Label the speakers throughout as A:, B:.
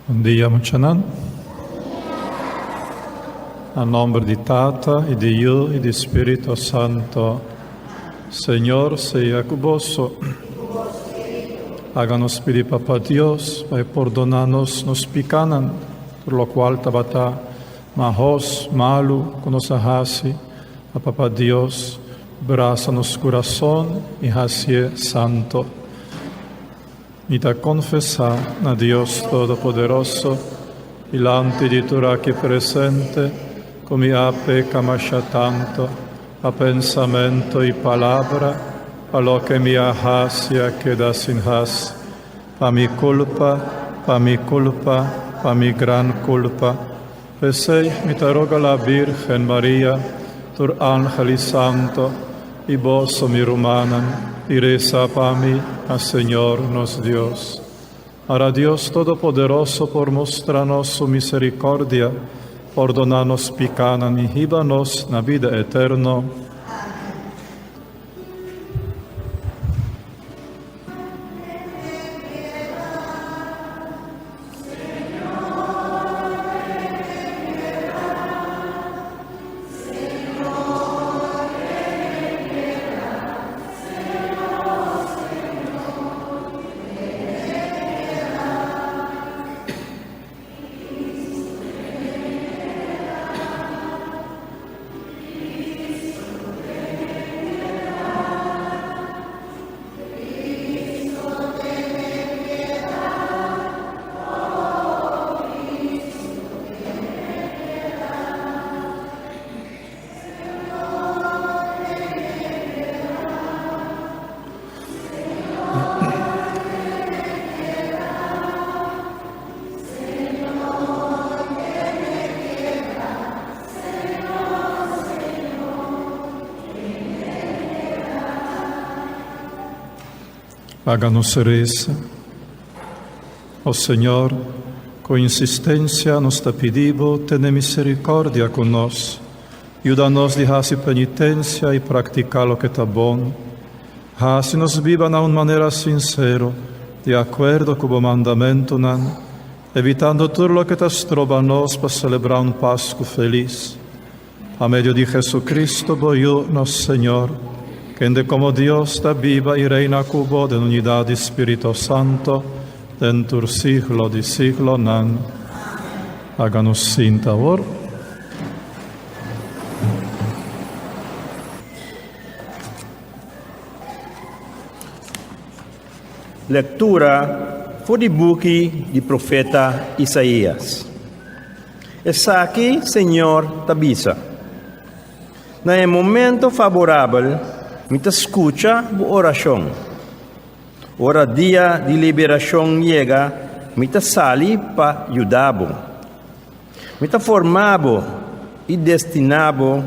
A: Bon dia muchanan. Na nomber di Tata y di Yu y di Spirito Santo. Señor sea cu boso. Laga nos pidi Papa Dios pa e pordona nos nos picanan, tur locual tabata mahos, malu cu nos a haci, pa Papa Dios brasa nos curason y haci'e santo. Mi ta konfesá na Dios Todopoderoso dilanti di tur aki presente ku mi a peka masha tantu pa pensamentu i palabra, pa loke mi a hasi a keda sin hasi, pa mi kulpa, pa mi kulpa, pa mi gran kulpa. P'esei mi ta roga la Bírgen Maria, tur ángel i santo, i boso, mi rumannan, i resa pa mi na Señor nos Dios. Ora Dios Todopoderoso por mustra nos su misericordia, pordona nos picanan i hiba nos na bida eterno. Laga nos resa. O Señor, ku insistensia nos ta pidi Bo tene misericordia ku nos. Yuda nos di hasi penitensia i praktiká loke ta bon. Hasi nos biba na un manera sinsero, di akuerdo ku Bo mandamentunan, evitando tur loke ta stroba nos pa selebrá un Pasku felis. Pa medio di Jesucristo, bo Yu, nos Señor, kende como Dios ta biba i reina cu bo den unidad di Spirito Santo, den tur siglo di siglonan. Laga nos sinta awor.
B: Lectura for di buki di profeta Isaías. Esaki Señor ta bisa, Na e momento faborabel mi ta skucha bo orashon. Ora dia di liberashon yega, mi ta sali pa yuda bo. Mi ta forma bo i destiná bo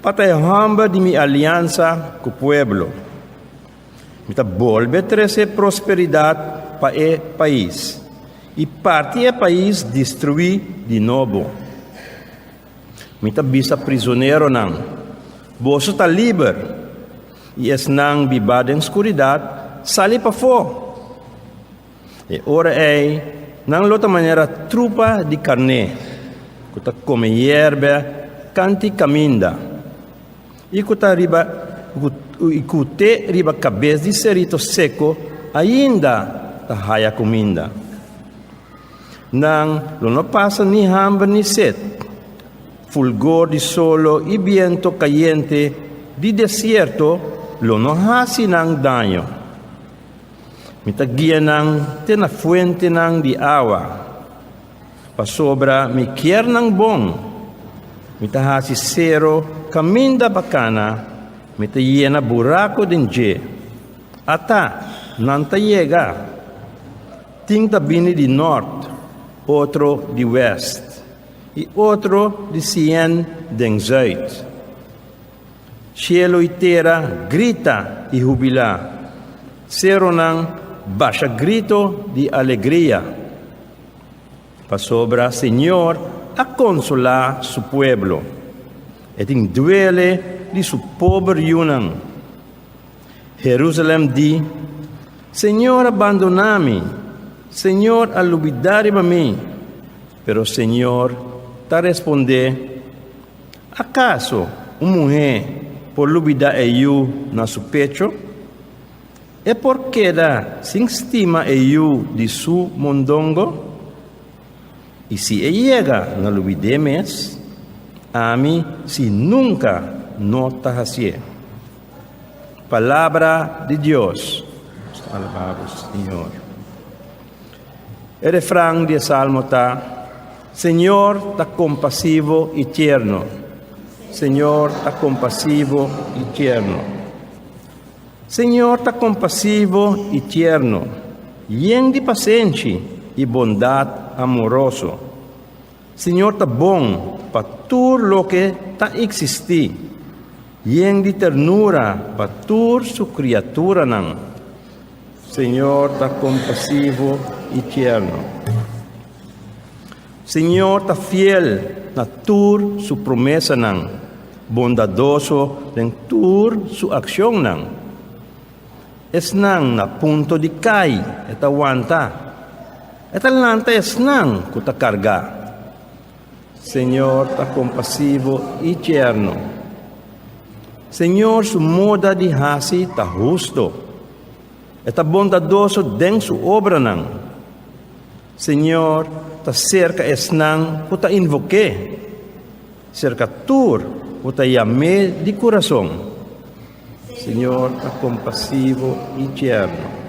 B: pa ta e hòmber di mi aliansa ku pueblo. Mi ta bolbe trese prosperidat pa e pais i parti e pais destruí di nobo. Mi ta bisa prizoneronan, Boso ta liber! I esnan bibá den skuridat, Sali pafó! E ora ei nan lo ta manera trupa di karné ku ta kome yerbè kanti kaminda. I ku ta riba i ku te riba kabes di serito seko ainda ta haya kuminda. Nan lo no pasa ni hamber ni set. Fulgor di solo i biento kayente di desierto lo no hasi nan daño. Mi ta guia nan te na fuentenan di awa. Pasobra mi kier nan bon, mi ta hasi sero kaminda pa kana, mi ta yena buraku den dje. Ata, nan ta yega. Tin ta bini di nòrt, otro di wèst, i otro di sien den zùit. Cielo i tera grita i hubilá, seronan basha grito di alegria, pasobra Señor a konsolá su pueblo, e tin duele di su pober yunan. Jerusalèm di, Señor a bandoná mi, Señor a lubidá riba mi. Pero Señor ta respondé, Akaso un muhé por lubidá e yu na su pecho? E por keda sin stima e yu di su mondongo? I si e yega na lubid'é mes, ami si nunka no ta hasié. Palabra di Dios. Nos ta alabá bo, Señor. E refran di e salmo ta, Señor ta kompasivo i tierno. Señor ta kompasivo i tierno. Señor ta kompasivo i tierno, yen di pasenshi i bondat amoroso. Señor ta bon pa tur loke ta eksistí, yen di ternura pa tur su kriaturanan. Señor ta kompasivo i tierno. Señor ta fiel na tur su promesanan, bondadoso den tur su akshonnan. Esnan na punto di kai e ta wanta, e ta lanta esnan ku ta kargá. Señor ta kompasivo i tierno. Señor su moda di hasi ta husto. E ta bondadoso den su obranan. Señor ta serka esnan ku ta invok'é, serka tur ku ta yam'é di kurason. Señor ta kompasivo i tierno.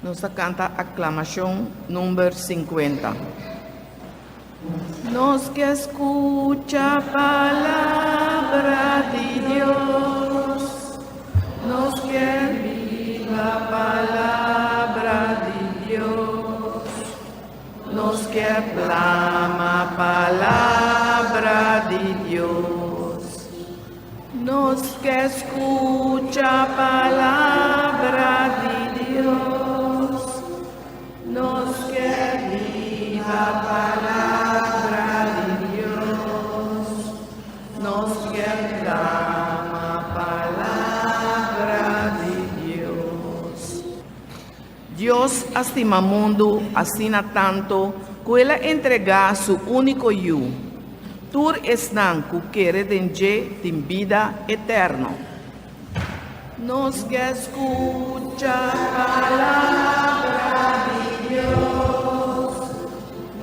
C: Nos ta kanta aklamashon number sinkuenta. Nos ke skucha palabra di Dios, nos ke biba palabra di Dios, nos ke plama palabra di Dios, nos ke skucha palabra di Dios. Nos ke biba palabra di Dios, nos ke clama palabra di Dios. Dios a stima mundu asina tanto ku el a entregá su úniko Yu. Tur esnan ku kere den dje tin bida eterno. Nos ke skucha palabra di Dios,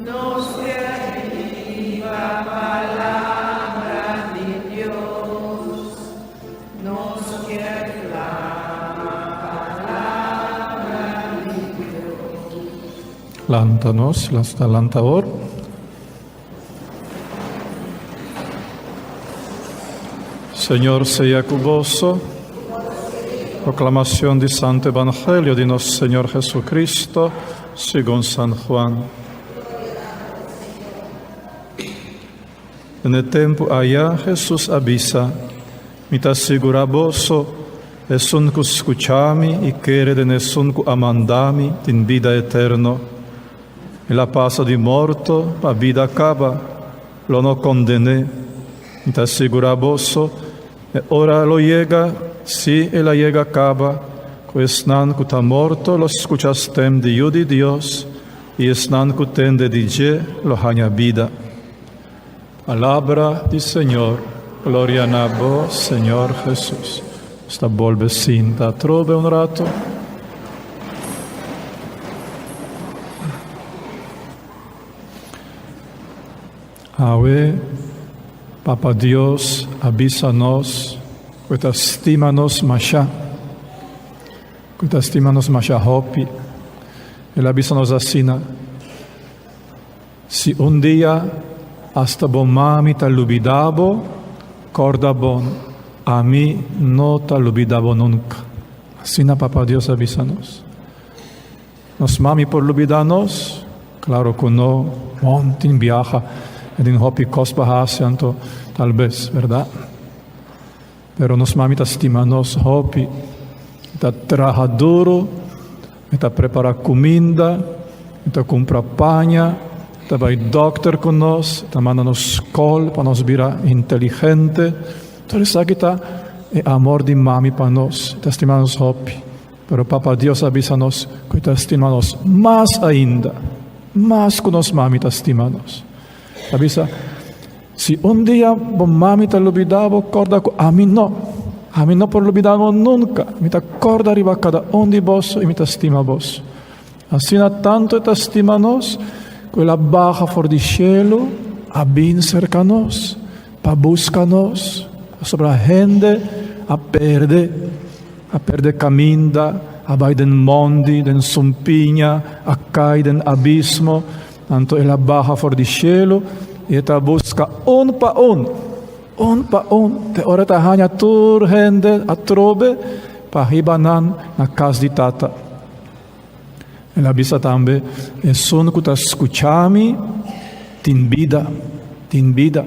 C: nos ke biba palabra di Dios, nos ke clama palabra di Dios.
A: Lanta nos, lasta lanta awor. Señor sea cu boso. Proclamación di Santo Evangelio di nos Señor Jesucristo, según San Juan. En e tempo aya Jesús a bisa, Mi ta sigurá boso, esun cu scuchá mi y kere den esun cu a mandá mi tin bida eterno. El a pasa di morto pa bida kaba, lo no konden'é. Mi ta sigurá boso, e ora lo yega, sí, el a yega kaba, ku esnan ku ta morto lo skucha stèm di Yu di Dios, i esnan ku tende di dje lo haña bida. Palabra di Señor. Gloria na bo, Señor Jesus. Nos ta bolbe sinta atrobe un rato. Awe, Papa Dios a bisa nos ku e ta stima nos masha, ku e ta stima nos masha hopi. El a bisa nos asina, Si un dia hasta bo mami ta lubida bo, corda bon, ami no ta lubida bo nunca. Asina Papa Dios a bisa nos. Nos mami por lubida nos? Claro cu no. Bon, tin biaha e tin hopi cos pa haci, anto tal bes, verdad? Pero nos mami ta stima nos hopi. E ta traha duro, e ta prepara cuminda, e ta cumpra paña, e ta bay dokter cu nos, e ta manda nos scol pa nos bira inteligente. Tur esaki ta e amor di mami pa nos. E ta stima nos hopi. Pero Papa Dios a bisa nos ku e ta stima nos mas ainda, mas ku nos mami ta stima nos. Ta bisa, si un dia bo mami ta lubidá bo, kòrda ku ami no. Ami no por lubidá bo nunka. Mi ta kòrda riba kada un di boso i mi ta stima boso. Asina tantu e ta stima nos ku el a baha for di shelu a bin serka nos pa buska nos, pasobra hende a perde, a perde kaminda, a bai den mondi, den sumpiña, a kai den abismo. Anto el a baha for di shelu i e ta buska un pa un, un pa un, te ora e ta haña tur hende atrobe pa hiba nan na kas di Tata. El a bisa tambe, Esun ku ta skucha mi tin bida, tin bida.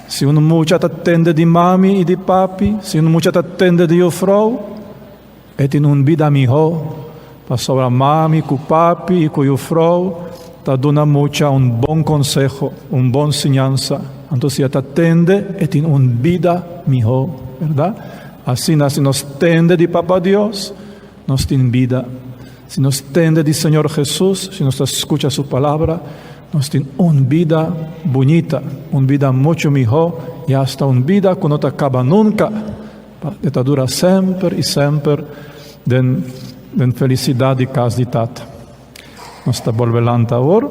A: Si un mucha ta tende di mami i di papi, si un mucha ta tende di yufrou, e tin un bida mihó, pasobra mami ku papi i ku yufrou ta duna mucha un bon konseho, un bon siñansa. Anto si e ta tende, e tin un bida mihó, bèrdat? Asina si nos tende di Papa Dios, Nos tin bida. Si nos tende di Señor Jesus, si nos ta scucha Su palabra, nos tin un bida bunita, un bida mucho miho y hasta un bida cu no ta caba nunca, e ta dura semper y semper den den felicidad di cas di Tata. Nos ta bolbe lanta awor.